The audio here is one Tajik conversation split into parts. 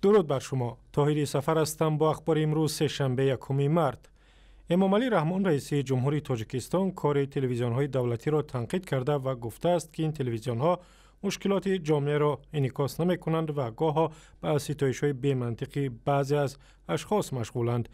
Дуруд бар шумо. Тоҳири Сафар ҳастам бо ахбори имрӯз, сешанбе, 1 март. Эмомалӣ Раҳмон, раиси ҷумҳури Тоҷикистон, кори телевизионҳои давлатиро танқид карда ва гуфтааст, ки ин телевизионҳо мушкилоти ҷомеаро инъикос намекунанд ва гоҳо ба ситоишҳои бемантиқи баъзе аз ашхос машғуланд.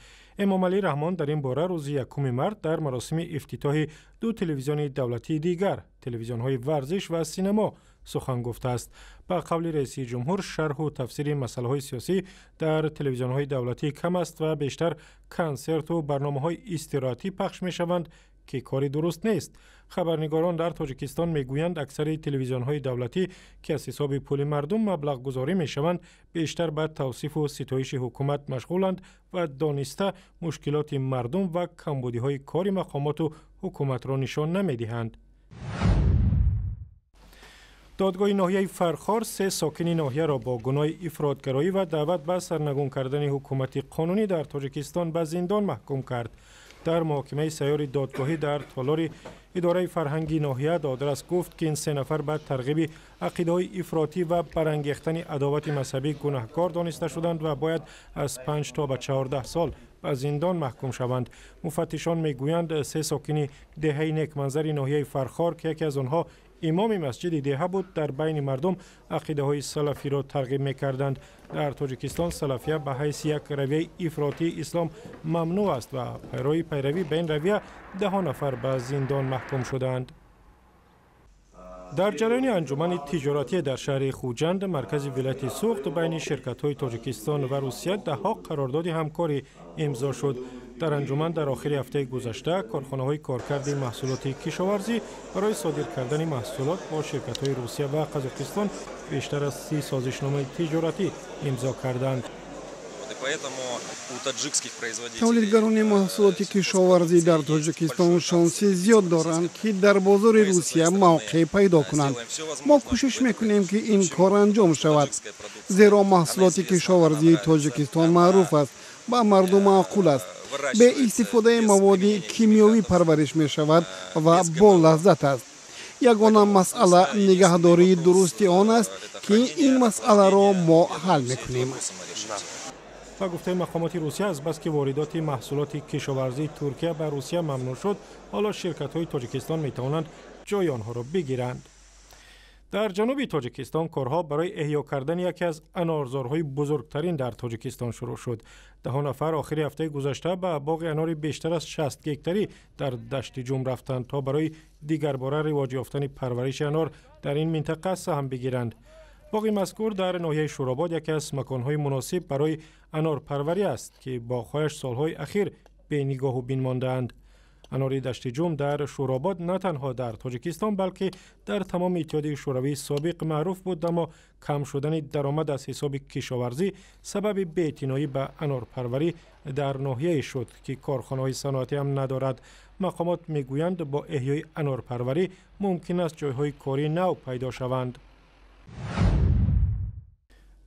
Эмомалӣ Раҳмон дар ин бора рӯзи 1 март дар маросими ифтитоҳи ду телевизиони давлатии дигар, телевизионҳои варзиш ва синемо, сухан гуфтааст. Ба қавли раиси ҷумҳур, шарҳу тафсири масъалаҳои сиёсӣ дар телевизионҳои давлатӣ кам аст ва бештар консерту барномаҳои истироҳатӣ пахш мешаванд, ки кори дуруст нест. Хабарнигорон дар Тоҷикистон мегӯянд, аксари телевизионҳои давлатӣ, ки аз ҳисоби пули мардум маблағгузорӣ мешаванд, бештар ба тавсифу ситоиши ҳукумат машғуланд ва дониста мушкилоти мардум ва камбудиҳои кори мақомоту ҳукуматро нишон намедиҳанд. Додгоҳи ноҳияи Фархор се сокини ноҳияро бо гуноҳи ифротгароӣ ва даъват ба сарнагун кардани ҳукумати қонунӣ дар Тоҷикистон ба зиндон маҳкум кард. Дар муҳокимаи сайёри додгоҳӣ дар толори идораи фарҳанги ноҳия додрас гуфт, ки ин се нафар ба тарғиби ақидаҳои ифротӣ ва барангехтани адовати мазҳабӣ гунаҳкор дониста шуданд ва бояд аз 5 то ба 14 сол ба зиндон маҳкум шаванд. Муфаттишон мегӯянд, се сокини деҳаи Некманзари ноҳияи Фархор, ки яке аз онҳо имоми масҷиди деҳа буд, дар байни мардум ақидаҳои салафиро тарғиб мекарданд. Дар Тоҷикистон салафия ба ҳайси як равияи ифротии ислом мамнӯъ аст ва пайрои пайравӣ ба ин равия даҳо нафар ба зиндон маҳкум шудаанд. Дар ҷараёни анҷумани тиҷоратӣ дар шаҳри Хуҷанд, маркази вилояти Суғд, байни ширкатҳои Тоҷикистон ва Русия даҳҳо қарордоди ҳамкорӣ имзо шуд. Дар анҷуман дар охири ҳафтаи гузашта корхонаҳои коркарди маҳсулоти кишоварзӣ барои содир кардани маҳсулот бо ширкатҳои Русия ва Қазоқистон бештар аз 30 созишномаи тиҷоратӣ имзо карданд. Тавлидгарони маҳсулоти кишоварзӣ дар Тоҷикистон шонси зиёд доранд, ки дар бозори Русия мавқеъ пайдо кунанд. Мо кӯшиш мекунем, ки ин кор анҷом шавад, зеро маҳсулоти кишоварзии Тоҷикистон маъруф аст, ба мардум маъқул аст, бе истифодаи маводи кимиёвӣ парвариш мешавад ва болаззат аст. Ягона масъала нигаҳдории дурусти он аст, ки ин масъаларо мо ҳал мекунем. Ба гуфтаи мақомоти Русия, азбаски воридоти маҳсулоти кишоварзии Туркия ба Русия мамнӯъ шуд, ҳоло ширкатҳои Тоҷикистон метавонанд ҷои онҳоро бигиранд. Дар ҷануби Тоҷикистон корҳо барои эҳё кардани яке аз анорзорҳои бузургтарин дар Тоҷикистон шурӯъ шуд. Даҳо нафар охири ҳафтаи гузашта ба боғи анори бештар аз 60 гектарӣ дар Дашти Ҷум рафтанд, то барои дигарбора ривоҷ ёфтани парвариши анор дар ин минтақа саҳм бигиранд. Боғи мазкур дар ноҳияи Шӯробод яке аз маконҳои муносиб барои анорпарварӣ аст, ки боғҳояш солҳои ахир бенигоҳу бин мондаанд. Анори Дашти Ҷум дар Шӯробод на танҳо дар Тоҷикистон, балки дар тамоми Иттиҳоди Шӯравии собиқ маъруф буд, аммо кам шудани даромад аз ҳисоби кишоварзӣ сабаби беэътиноӣ ба анорпарварӣ дар ноҳияе шуд, ки корхонаҳои саноатӣ ҳам надорад. Мақомот мегӯянд, бо эҳёи анорпарварӣ мумкин аст ҷойҳои кории нав пайдо шаванд.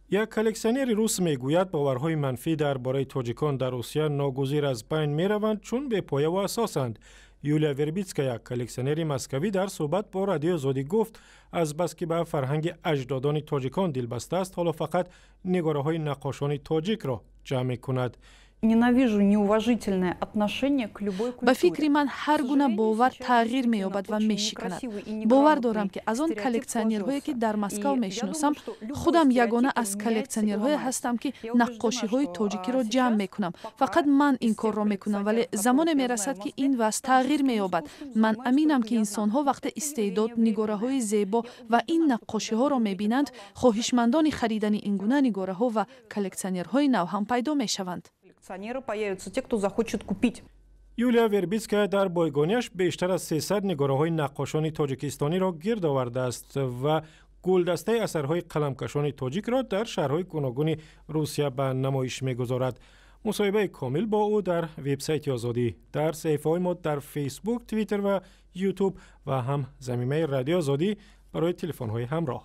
Як коллексионери рус мегӯяд, боварҳои манфӣ дар бораи тоҷикон дар Русия ногузир аз байн мераванд, чун бепояву асосанд. Юлия Вербитская, коллексионери москавӣ, дар суҳбат бо Радиои Озодӣ гуфт, азбаски ба фарҳанги аҷдодони тоҷикон дилбаста аст, ҳоло фақат нигораҳои наққошони тоҷикро ҷамъ мекунад. Ненавижу неуважительное отношение к любой культуре. Ба фикри ман, ҳар гуна бовар тағйир меёбад ва мешиканад. Бовар дорам, ки аз он коллексионерҳое, ки дар Москав мешиносам, худам ягона аз коллексионерҳое ҳастам, ки наққошиҳои тоҷикиро ҷамъ мекунам. Фақат ман ин корро мекунам, вале замоне мерасад, ки ин вазъ тағйир меёбад. Ман аминам, ки инсонҳо вақте истеъдод, нигораҳои зебо ва ин наққошиҳоро мебинанд, хоҳишмандони харидани ин гуна нигораҳо ва коллексионерҳои нав ҳам пайдо мешаванд. Коллекционеры появятся, те, кто захочет купить. Юлия Вербитская дар бойгониаш бештар аз 300 нигораҳои наққошони тоҷикистониро гирд овардааст ва гулдастаи асарҳои қаламкашони тоҷикро дар шаҳрҳои гуногуни Русия ба намоиш мегузорад. Мусоҳибаи комил бо ӯ дар вебсайти Озодӣ, дар саҳифаҳои мо дар Фейсбук, Твиттер ва Ютуб ва ҳам замимаи Радиои Озодӣ барои телефонҳои ҳамроҳ.